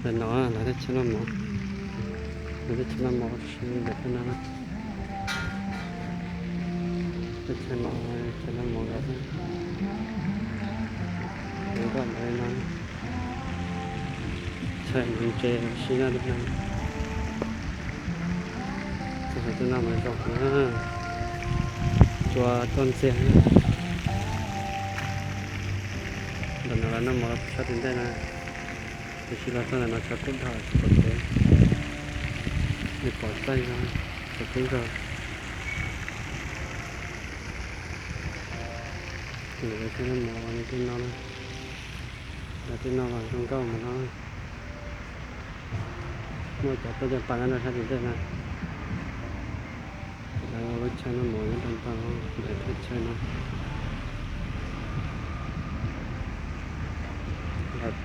Ntawm no lawv teb chaws noj mov, lawv teb chaws noj mov ua si ntawm tej no. Teb chaws no, chaw noj mov nkawd, nkawd nkoj ntawd no, chaw ntses ua si no. Txog hauv tej no mas zoo heev na, cua tuaj ntxiag. Ntawm no lawv noj mov sab tim ntej na, tiam sis los txog ntawm no tshav kub dhau tsis pom kev, nej pom tsaij zog, tshav kub zog. Lawv noj mov tej no na, lawv tej no los zoo nkauj mus no. Muaj cov toj cov pas nyob rau sab tim ntej na. Lawv ua lub chaw noj mov nyob rau ntawm thaj chaw no. Lawv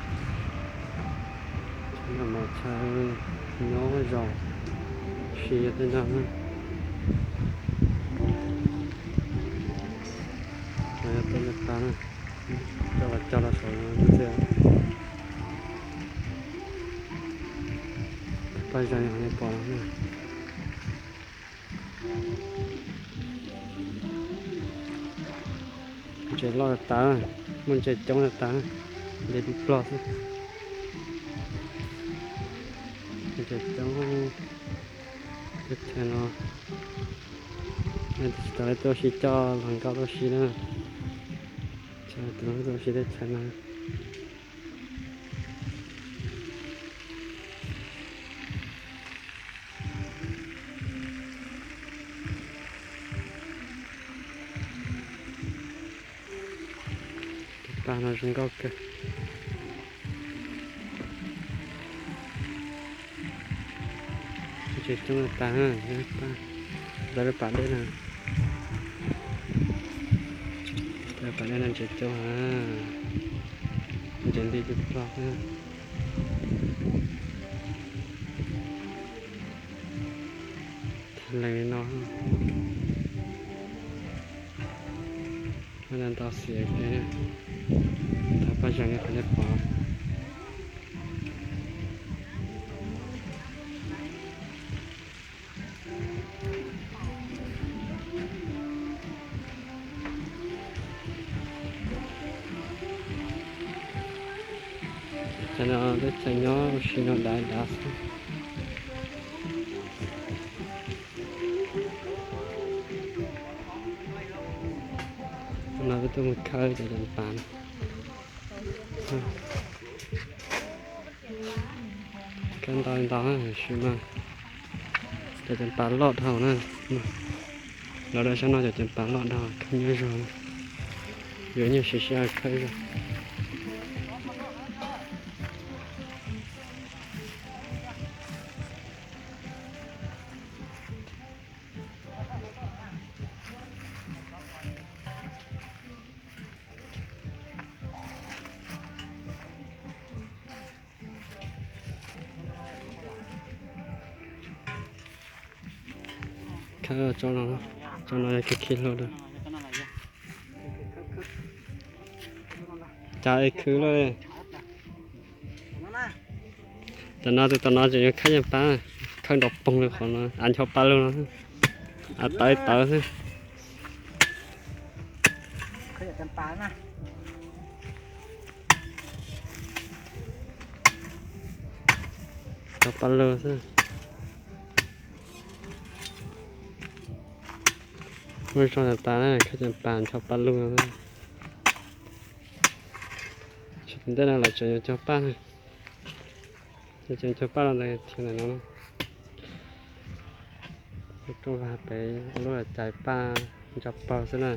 noj mov chaw nyob zos si yog tej no na. Lawv yog toj cov pas na, coj los cog rau saum no xwb. Paj zeeg nej pom no na. Ntses loj tas, muaj ntses coob tas, nce tib plog xwb. Ntses coob, teb chaws no tsis tau tuaj si coj hluas nkauj tuaj si na, tuaj si teb chaws no. Tus pas no zoo nkauj kawg. Ntses coob tas, lawv lub pas dej no, lawv pas dej no ntses coob, ntses nti tib plog. Tag leej li no, ntau xiav, thaum paj zeeg li qhov nej pom, teb chaws nyob ua si no dav dav xwb. No peb tuaj mus khawb cov ceev pas, khawb ntau ntau tab sis mas cov ceev pas loj dhau na. Los rau sab no cov ceev pas loj dhau, khawb nyuaj zog, yuav nyuaj siab siab khawb zog. Khawb tsob no, tsob no yog khib khib hlub rau, cas es khwv lawm. Tam no tus tom no tseem yuav khawb ceev pas, khawb nrov poog li qhov no, av ncho pa lug no, av tawv tawv xwb. Ncho pa lug xwb. Muaj zog tas tas na, khawb ceev pas ncho pa lug no. Tsis tas ntej no lawv tseem yuav cog paj, tseem cog paj los ntawd thiab ntawm no. Rooj vag pem ua lub cais paj ntsa paug xwb na.